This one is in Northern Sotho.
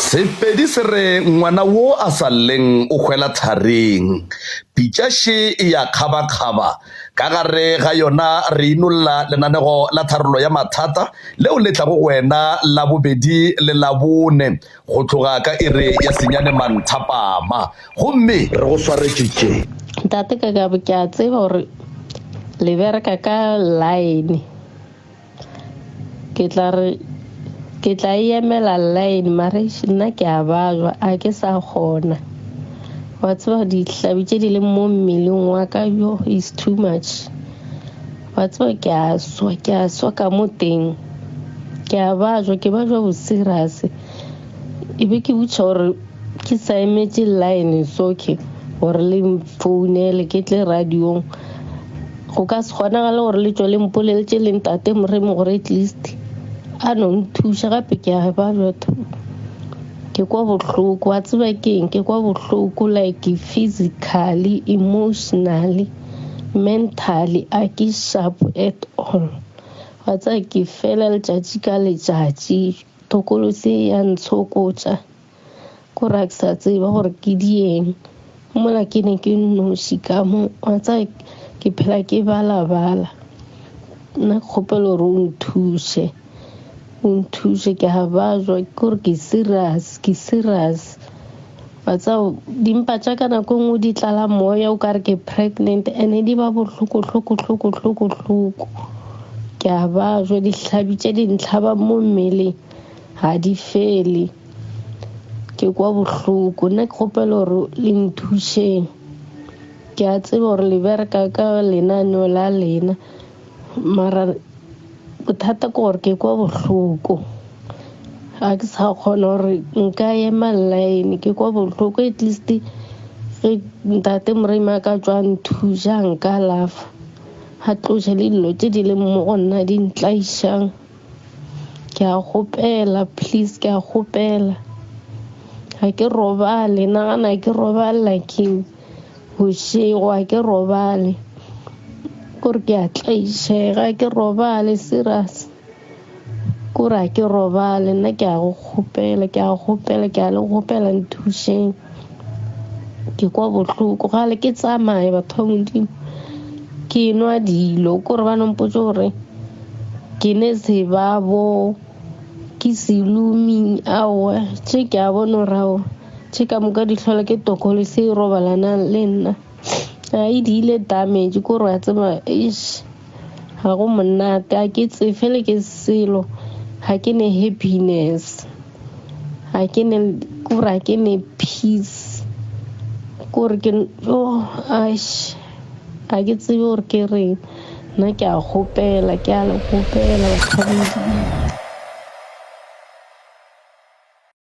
Sepedi se re ngwana wo a sa lleng o hwela tharing. Pitša še e a kgabakgaba. Ka gare ga yona re inolla lenanego la tharollo ya mathata leo le tlago go wena Labobedi le Labone go tloga ka iri ya senyane manthapama. Gomme Re go swaretše tše. Ntate Kakabe ke a tseba gore le bereka ka line. Ke tla re ke tla e emela line mare nna ke a bajwa a ke sa kgona. Wa tseba dihlabi tše di leng mo mmeleng wa ka yo is too much. Wa tseba ke a swa ke a swa ka mo teng. Ke a bajwa ke bajwa bo serious. E be ke botša gore ke sa emetše line soke gore le mfounele ke tle radiong. Go ka se kgonagale gore le tšwe le mpoleletše le ntate Moremi gore at least a no nthuša gape ke a ba batho ke kwa bohloko wa tseba keng ke kwa bohloko like physically emotionally mentally a ke sharp at all wa tseba ke fela letšatši ka letšatši tokolosi ya ntshokotša Kore a ke sa tseba gore ke dieng mola ke ne ke nnoši ka mo wa tsaya ke phela ke balabala nna ke kgopela gore o nthuše o nthuše ke a bajwa ke gore ke serious ke serious wa tsaya dimpa tša ka nako e nngwe di tlala moya o kare ke pregnant and-e di ba bohloko hloko hloko hloko hloko ke a bajwa dihlabi tše di ntlhaba mo mmeleng ga di fele Ke kwa bohloko nna ke kgopela gore le nthušeng ke a tseba gore le bereka ka lenaneo la lena mara bothata ke gore ke kwa bohloko ga ke sa kgona gore nka ema line ke kwa bohloko at least ge ntate Moremi a ka tswa nthuša nka alafa a tloše le dilo tše di leng mo go nna di ntlaišang. Ke a kgopela please ke a kgopela ga ke robale nagana ke robalela king bošego ga ke robale kore ke a tlaišega ga ke robale serious kore ga ke robale nna ke a go kgopela ke a kgopela ke a le kgopela nthušeng ke kwa bohloko gale ke tsamaye batho ba modimo ke nwa dilo kore ba nompotse gore ke ne sebabo ke selumi aowa tše ke a bona gore ao tše ka moka di hlola ke tokolo se e robalana le nna a e diile damage kore wa tseba eish ga go monate a ke tsefele ke selo ga ke ne happiness ga ke ne kore ga ke ne peace kore ke oh aish ga ke tsebe gore ke reng nna ke a kgopela ke a le kgopela batho ba Modimo.